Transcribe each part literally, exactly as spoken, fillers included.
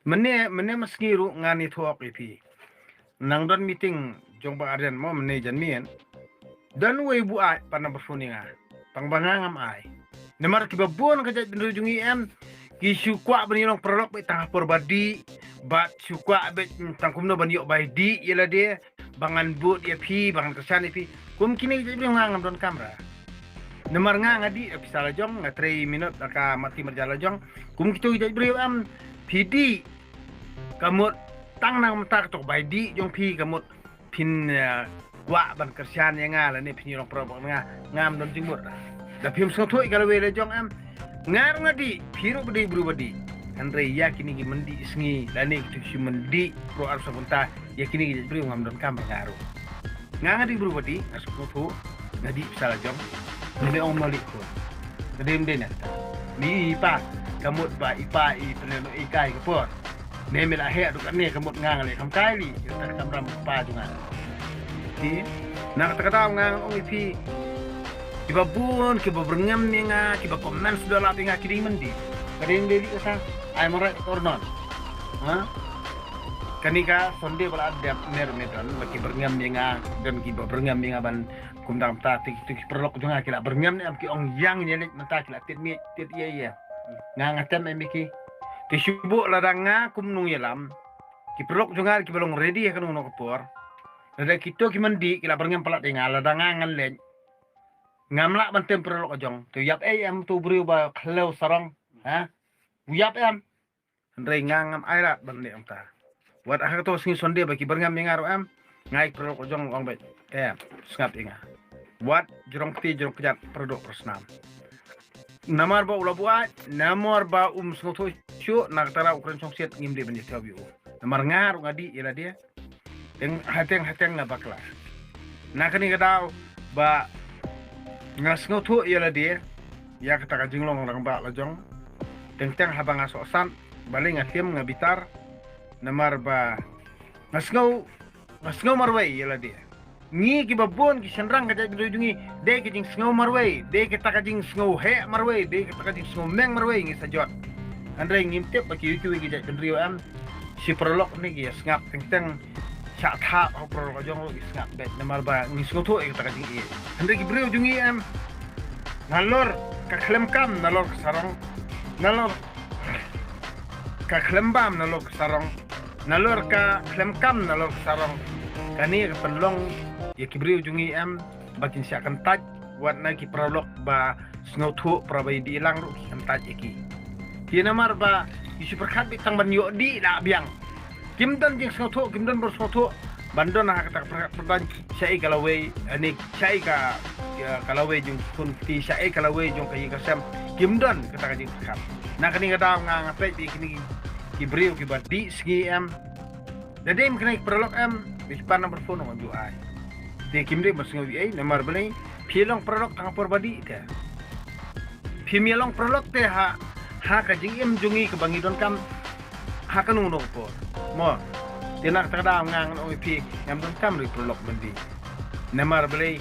Mynne mynne ma sngi ruh ngan ïathuh ïa phi. Nang don meeting jong Bah Ardent mo mynne janmiet. Don wei buaid pat number phone ïa nga. Tang ba nga ngam ai. Namar kiba bun ka jaitbynriew jong ngi em, ki shu kwah ban ïalong paralok beit tang ha por ba dih, bad shu kwah beit tang kumno ban ïoh bai dih ïa lade, ba ngan bud ïa phi, ba ngan kyrshan ïa phi. Kum kine ki jaitbynriew nga ngam donkam ruh. Namar nga nga dih da pisa la jong, nga trei minot da ka mati marjan la jong. Kum kito ki jaitbynriew em, phi dih, ka mut tang na ka bynta kato ka bai dih jong phi, ka mut phin, eh, kwah ban kyrshan ïa nga lane phin ïalong paralok bad nga, ngam don jingmut. Da phim sngewthuh ïa ka lawei la jong em. Nga ruh nga dih, phi ruh phi dei briew ba dih. Hynrei ïa kine ki myndih sngi lane kito ki myndih pyrshah ar sa bynta, ïa kine ki jaitbynriew ngam donkam ruh nga ruh. Nga nga dei briew ba dih, nga sngewthuh, nga dih pisa la jong. Nga dei ong malik ko. Nga dei mdei na kata. Mi i pa, ka mut ba i pa i pynlong i kai ka por. Ne me la heh duk ne ka mut nga nga leh kam kai li, ka kam ram ka pa jong nga. Ti, na kata ka daw nga nga ong ïa phi. Kiba bun, kiba byrngem ïa nga, kiba comment sdang lap ïa nga ki dei myndi. Ka dei myndi kata, ai marai ka tornon. Ha? Kane ka Sunday ba la dep mer me don, ba ki byrngem ïa nga, don kiba byrngem ïa nga ban kum dang ta ti ki paralok jong nga ki la byrngem ne em ki ong ïa nga ne leit mynta ki la tit miej, tit ïa ïa. Nga nga tem em ïa ki. Te shu buh lada nga kum nongïalam. Ki paralok jong nga kiba long ready ha kano kano ka por. Lada kito ki myndi ki la byrngem palat ïa nga lada nga ngan leit. Ngam lah ban tem paralok jong. Te ïap ei em tu briew ba khlem sarong. Ha? U ïap em. Hynrei nga ngam ai lad ban leh ong ta. Wat ha kato sngi Sunday ba ki byrngem ïa nga ruh em. Nga ïa ki paralok jong ong beit. Em, sngap ïa nga. Wat jrong kti jrong kjat paralok parasnam. Namar ba u la buaid, namar ba um sngewthuh shuh, na kata ruh u kren shongsiat ngim dei ban ïa thaw ïa u. Namar nga ruh nga dih ïa lade. Teng hateng hateng nga bakla. Na kane ka daw ba nga sngewthuh ïa lade. Ïa kata ka jinglong rangbah la jong. Teng teng haba nga sohsat. Balei nga tim nga bitar. Namar ba nga sngew, nga sngew marwei ïa lade. Ngi kiba bun ki shynrang ka jaitbynriew jong ngi, dei ka jingsngew marwei, dei kata ka jingsngew heh marwei, dei kata ka jingsngew meng marwei ngi sa jot. Hynrei ngim tip ba kiwei kiwei ki jaitbynriew em. Shi paralok ne ki ïa sngap teng teng. Shah thap ha u paralok jong ruh ki sngap beit namar ba ngi sngewthuh ïa kata ka jingïeit. Hynrei ki briew jong ngi em. Nalor ka khlem kam, nalor ka sarong. Nalor ka khlem bam, nalor ka sarong. Nalor ka khlem kam, nalor ka sarong. Kane ka pynlong ïa ki briew jong ngi em ba kin shah kyntait wat na ki paralok ba sngewthuh, para ba ïa dih lang ruh ki kyntait ïa ki. Te namar ba ki shu pyrkhat beit tang ban ïoh dih la biang. Kim don jingsngewthuh, kim don bor sngewthuh ban don ha kata ka pyrkhat pyrdan shaei ka lawei, ani shaei ka, ka lawei jong ki khun kti, shaei ka lawei jong ka ïing ka sem. Kim don kata ka jingpyrkhat. Na kane ka daw nga nga peit beit kine ki briew kiba dih sngi em. Da dei kine ki paralok em, beit pan number phone ong ju ai. Te kim dei ban sngew ei namar balei phi long paralok tang por ba dih te. Phim ïalong paralok te ha, ha ka jingim jong ngi kaba ngi donkam ha kano kano ka por. Mo, te na kata ka daw nga ngan ong ïa phi ngam donkam ri paralok myndi. Namar balei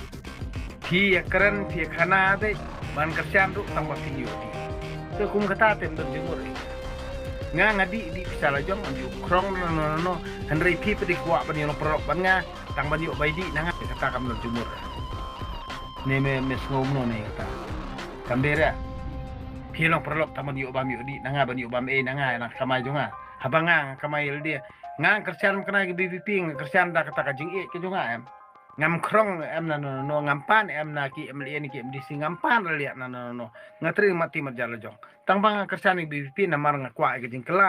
phi ïa kren, phi ïa khana beit ban kyrshan ruh tang ba phin ïoh dih. Te kum kata te ym don jingmut ri. Nga nga dih, dih pisa la jong, ngam ju krong no no no. Hynrei phi pat dei kwah ban ïalong paralok bad nga. Tang ban ïoh bai dih na nga kata kam don jingmut. Ne me, me sngew mano ne kata. Kam dei re. Phi long paralok tang ban ïoh bam ïoh dih na nga ban ïoh bam ei na nga na ka kamai jong nga. Haba nga nga kamai lade. Nga kyrshan kane ka B B P nga kyrshan da kata ka jingïeit ka jong nga em. Ngam krong em na no no, ngam pan em na ki M L A ne ki M D C, ngam pan re liat na no no. Nga trei mati mat jar la jong. Tang ba nga kyrshan ïa ka B B P namar nga kwah ïa ka jingkylla.